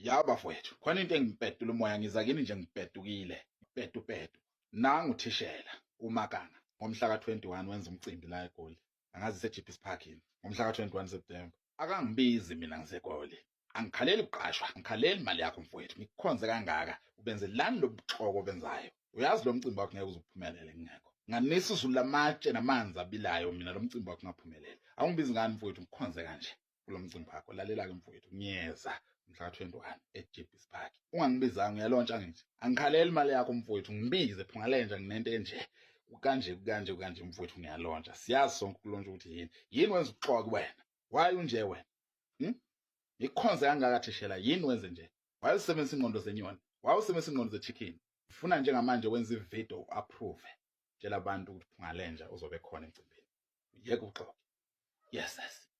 Ya bafowethu, khona into engipetula umoya ngiza kini nje ngipetukile. Petu petu. Nangu uthishela uMakanga ngomhla ka-21 wenza umcimbi la eGoli. Angazi iseJeepis Park yini. Ngomhla ka-21 September. Akangibizi mina ngiseGoli. Angikhaleli kuqashwa, angikhaleli imali yakho mfowethu. Ngikukhonze kangaka, ubenzelani lobuxoko obenzayo? Uyazi lo mcimbi wakho ngeke uze uphumelele ngingekho. Nganisa izulu lamatshe namanzi abilayo mina lo mcimbi wakho ungaphumeleli. Awungibizi ngani mfowethu ngikukhonze kanje? Kulo mcimbi wakho. Lalela-ke mfowethu, ngiyeza mhla ka-21 eJeepis Park. Ungangibizanga uyalontsha ngithi. Angikhaleli imali yakho mfowethu, ngibize phungalenja nginento enje. Kanje kanje kanje mfowethu ngiyalontsha. Siyazi sonke ukulontsha ukuthi yini. Yini wenza ubuxoki wena? Why unje wena? Ngikukhonze kangaka thishela, yini wenze nje? Why usebenzisa ingqondo zenyoni? Why usebenzisa ingqondo zechicken? Ufuna njengamanje wenza ivideo approve. Tshela abantu ukuthi phungalenja uzobe khona emcimbini. Yeke ubuxoki. Yes, yes.